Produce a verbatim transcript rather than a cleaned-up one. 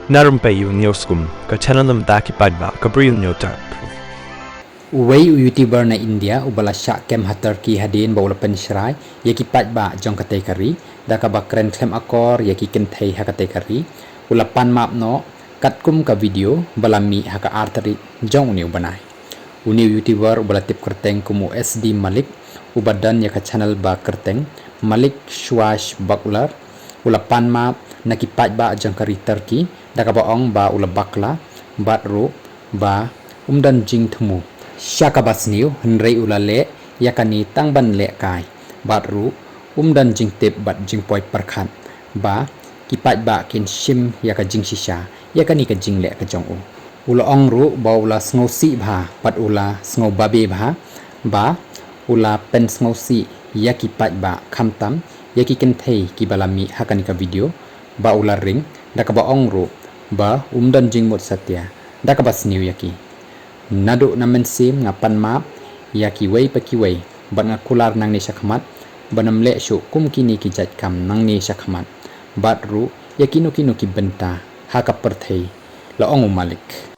Na rympei ïa u News Kum, ka channel na bynta ki paidbah ka Bri u Hynñiewtrep. Uwei u YouTuber na India uba la shah kem ha Turkey hadien ba u la pynshrai ïa ki paidbah jong katei ka ri da kaba kren khlem akor ïa ki kynthei ha katei ka ri, u la pan map noh katkum ka video ba la mih ha ka ar tarik jong une u bnai. Une u YouTuber uba la tip kyrteng kum u S D Malik, uba don ïa ka channel ba kyrteng Malik Swashbuckler, u la pan map na ki paidbah jong ka ri Turkey da kaba ong ba u la bakla bad ruh ba um don jingthmu sha kaba sniew, hynrei u la leh ïa kane tang ban lehkai bad ruh um don jingtip bad jingpoi pyrkhat ba ki paidbah kin shim ïa ka jingshisha ïa kane ka jingleh ka jong u. U la ong ruh ba u la sngewsih bha bad u la sngew babe bha ba u la pynsngewsih ïa ki paidbah, khamtam ïa ki kynthei kiba la mih ha kane ka video, ba u la ring da kaba ong ruh ba um don jingmut satia da kaba sniew ïa ki. Naduh na mynsiem nga pan map ïa kiwei pa kiwei bad nga kular nangne shakhmat ban ym leh shuh kum kine ki jait kam nangne shakhmat bad ruh ïa kino kino ki bynta ha ka pyrthei, la ong u Malik.